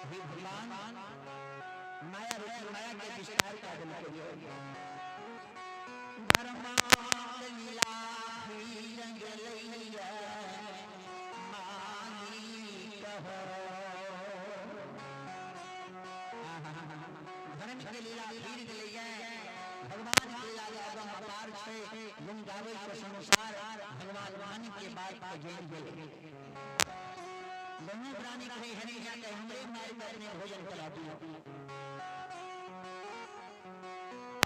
हे भगवान, माया रूपी माया के विस्तार कऽ देलकै। धर्माक लीला फिर गेलैया मालिक हो। धर्म के लीला फिर गेलैया, भगवान के लीला अगम अपार छै, गुण गाबै के संसार। भगवान मन के बात के जानि गेलै। दोनों प्राणी कहे हरे जाके हमरे मार के अपने भोजन करा दियो।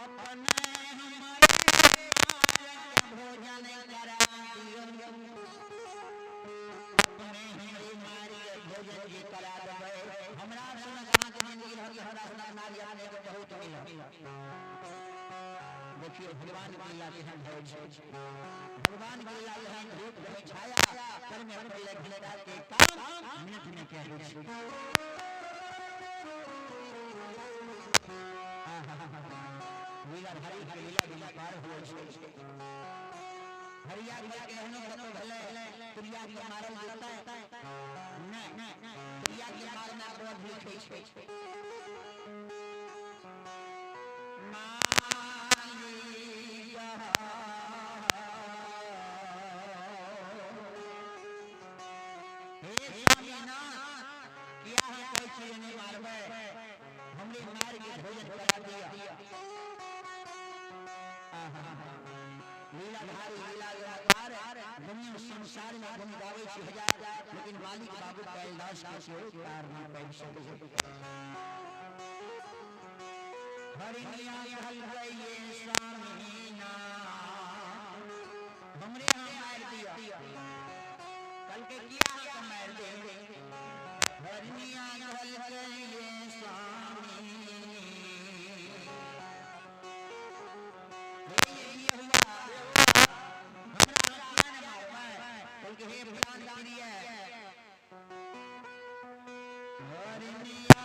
अपने हमारे भोजन करा दियो, अपने हमरे मार के भोजन जे करा देबै, हमरा सनक अहाँके जिंदगी रहत, हमरा सनक नारी अपने के बहुत मिलत। देखियो भगवान के लीला केहन होइ छै। भगवान के लीला केहन धूप रहै छाया, कर में पड़ले घंटा के काम मिनट में कह दै छै। लीला हरि के लीला बिना पार होइ छै। हरिया के एहनो कतौ भेलै तुरिया के मारल जेतै? नहि, तुरिया के मारना क्रोध लिखै छै। हे स्वामीनाथ, किया हम कहै छियै नहि मारबै, हमरे मार के भोजन करा दिया। लीलाधारी लीला लगातार दुनिया संसार में गुण गाबै छी हजार, लेकिन मालिक बाबू कैलदास के सेहो पार नहि पाबि सकै। हरिनिया कहलकै ये स्वामीनाथ, हमरे अहाँ मारि दिअ। कहलकै किया अहाँके मारि देब? हरिनिया कहलकै ये स्वामी, हे ये हुआ, हमरा अहाँ किया नहि मारबै? कहलकै हे प्राण प्रिय हरिनिया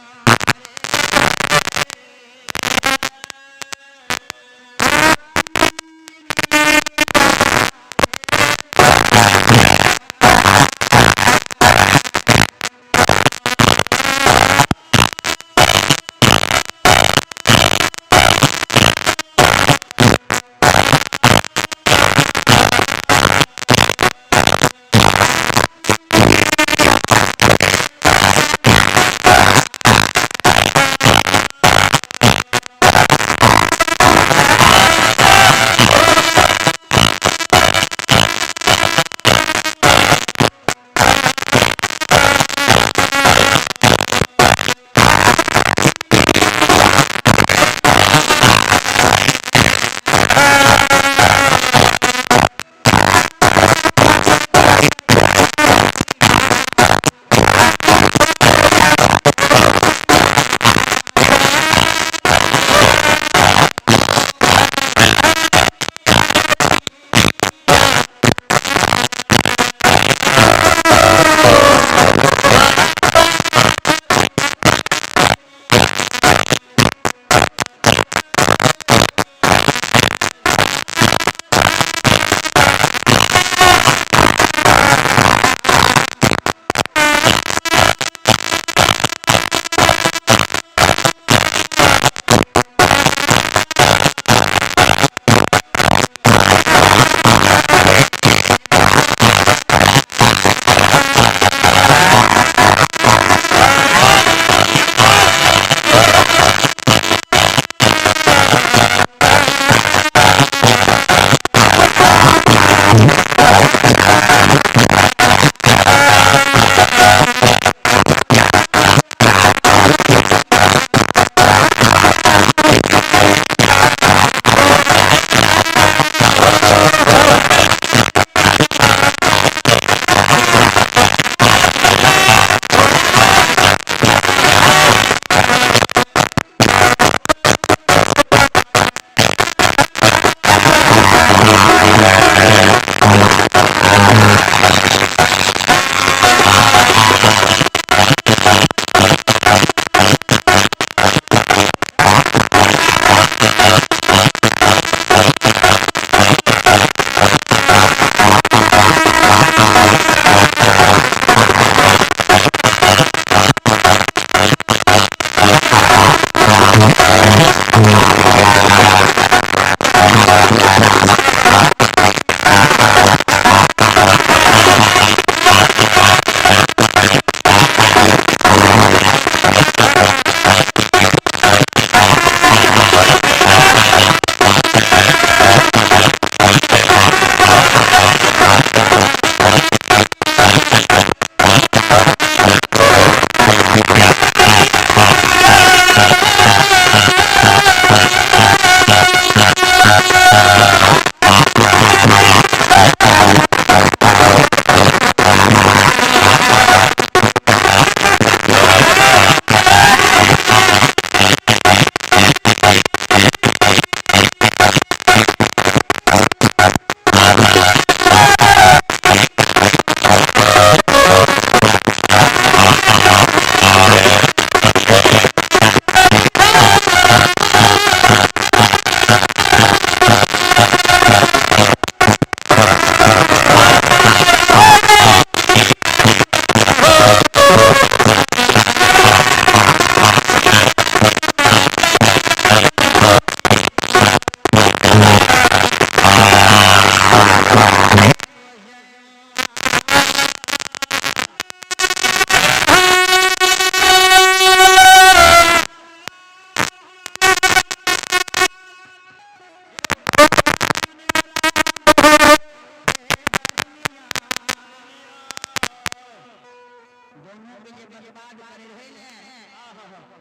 दोनों के जे बर्बाद करे रहे ने।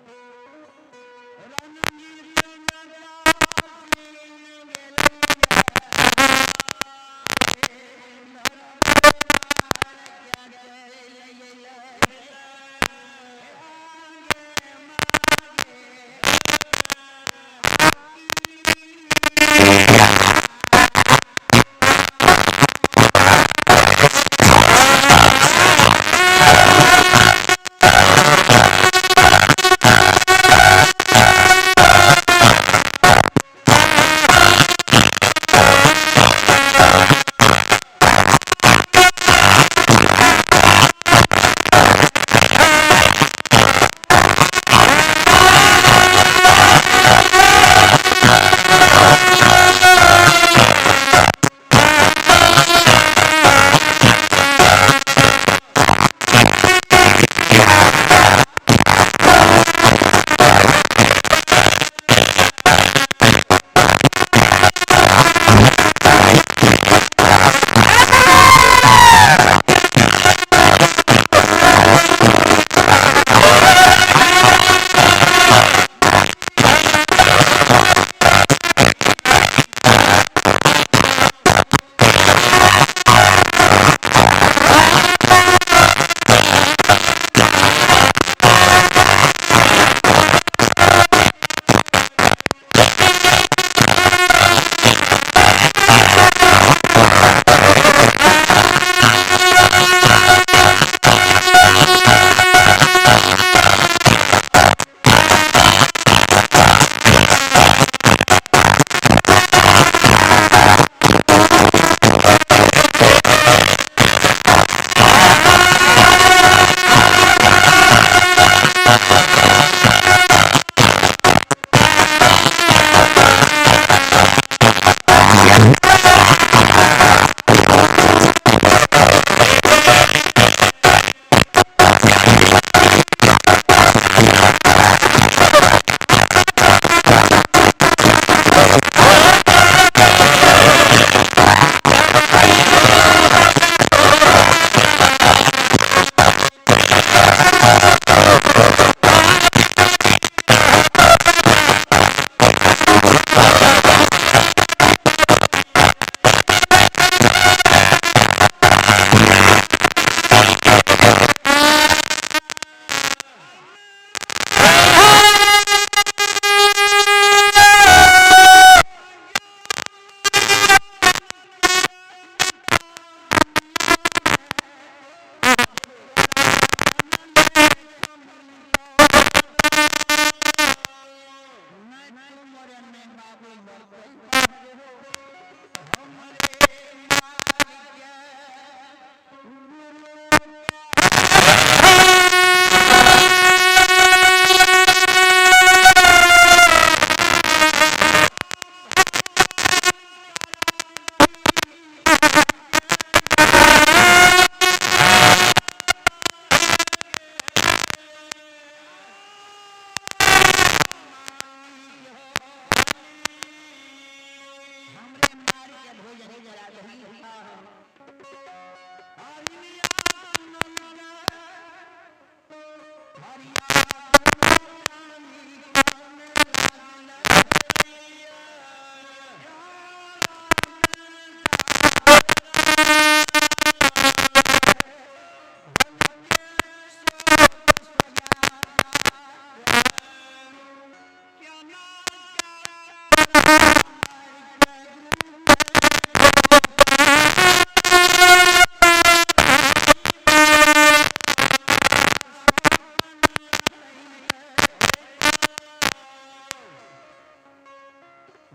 हमरे मार के भोजन करा दही।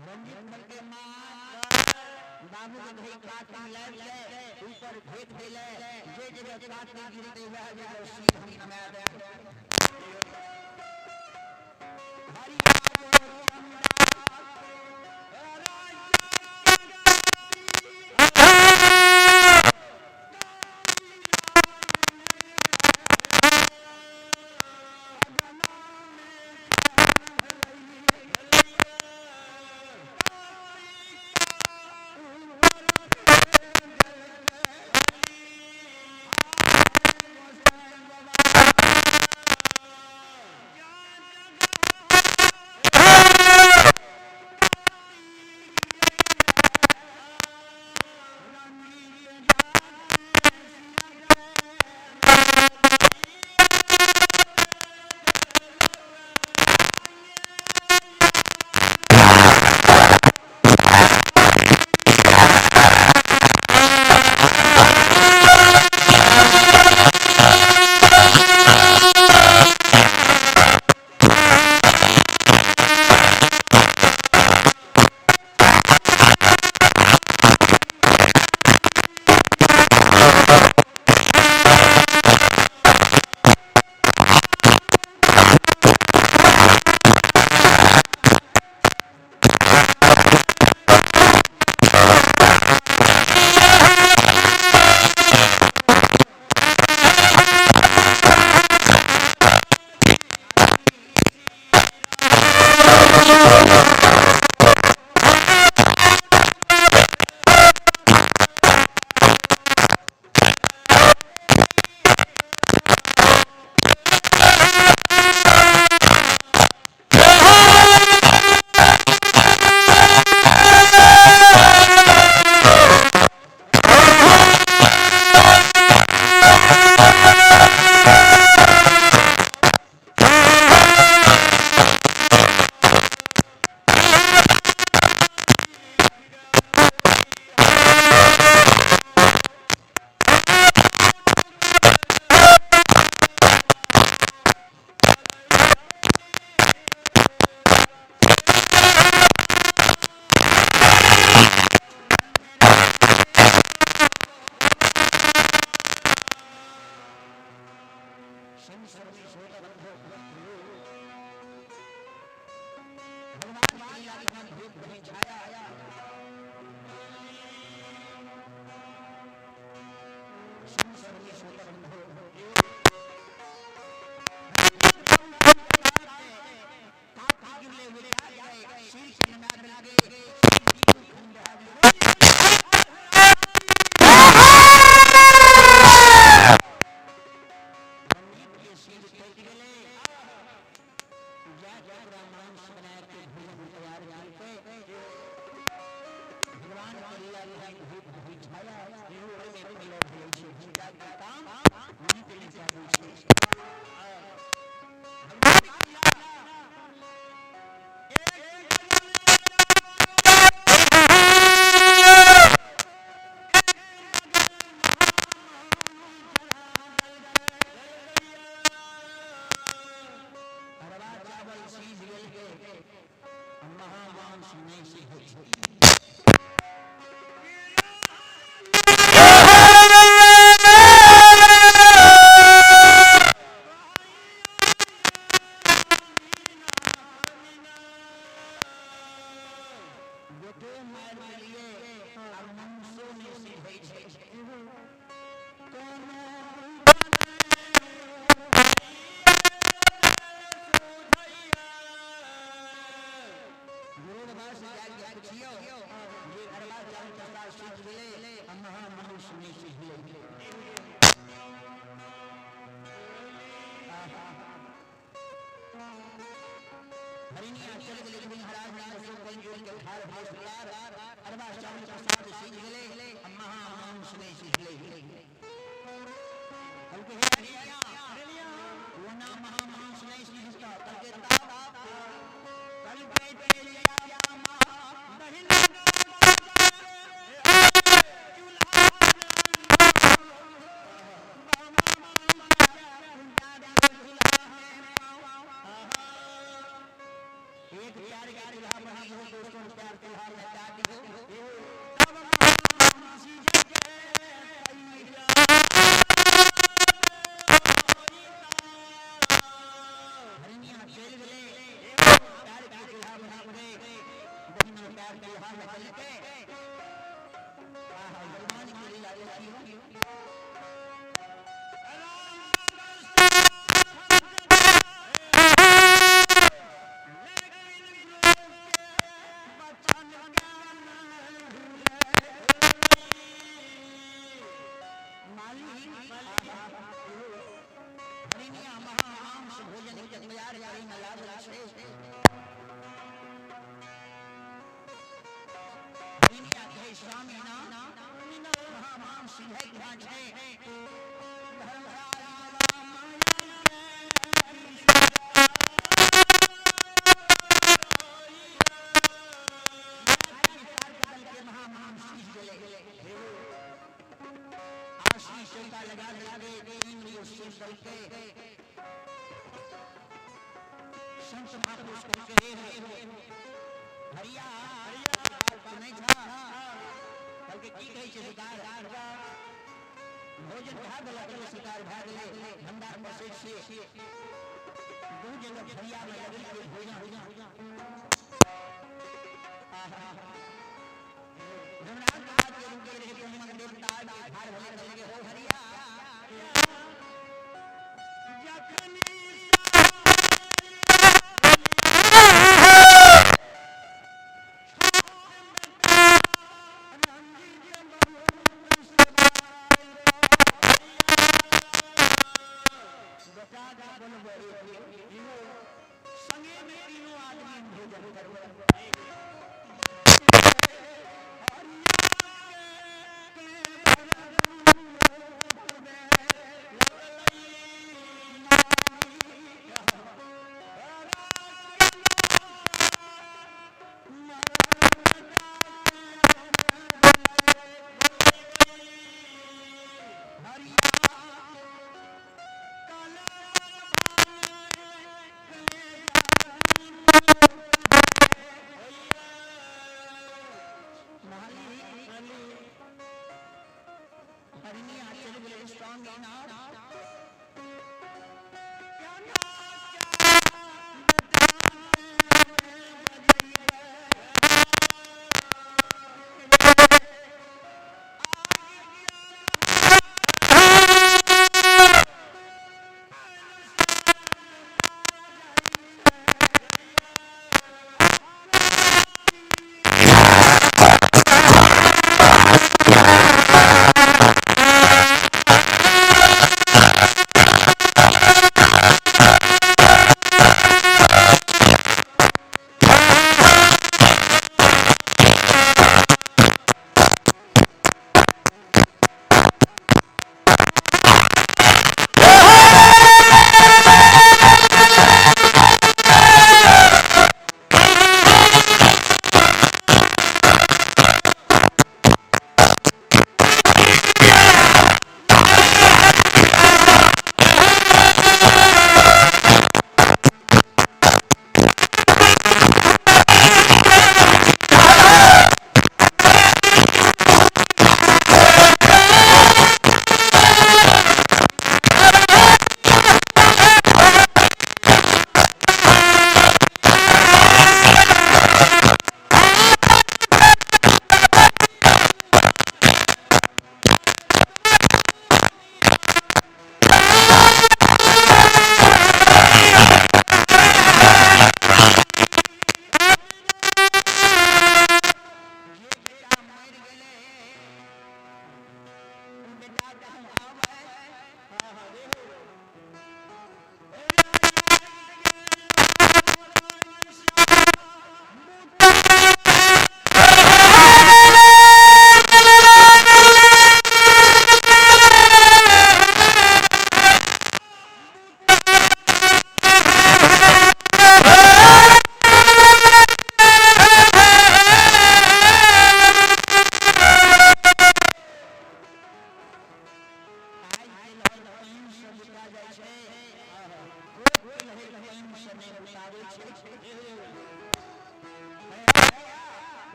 रंजीत के माँ बाबू बाबू के कही काट मिलाए के ऊपर भेट भेले जे जगह काट नहीं गिरते वह जगह सीध हम नमाय दे। हरि एक प्यार के त्योहार मना हो दोस्तों, प्यार त्योहार में प्यार हो। थाली में लागल छै। हरिणिया कहै स्वामी ना महामान सिंह क्या छै। महामान सिंह गेलै। आशीष चौका लगा देलकै, तीन गो सिंह देलकै। संत महापुरुष कहलकै हे हरिया सुनै छह? कहलकै की कहै छै शिकार? भोजन भए गेलक, शिकार भए गेलै, भंडार बसै छियै। दू जगह भैया में लगेलकै भोजन। धर्मराज महाराज के रुके रहे ब्रह्मन देवता के ठाढ़ भेलै, कहलकै हो हरिया जखनी संगे में तीनों आदमी भोजन करबै। हरिणिया चलि गेलै स्वामी नाथ।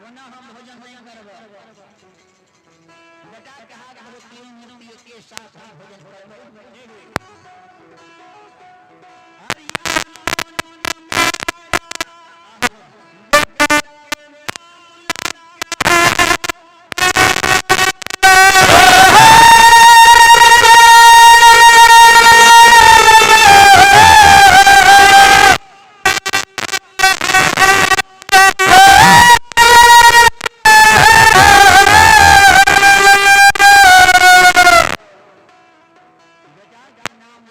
ओना हम भोजन नहीं करब। बेटा कहा कि तीन मूर्ति के साथ हम भोजन करब। बेटा के नाम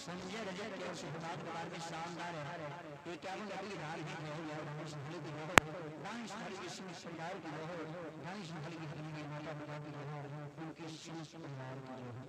संजय रजक की ओर से हनुमान दरबार में शानदार है 51 लकड़ी धार की जय हो, धनुष संभाले की जय हो, दाएं संभाले की सिंह सरदार की जय हो, दाएं संभाले की धर्म की माता पिता की जय हो, उनके समस्त परिवार की जय हो।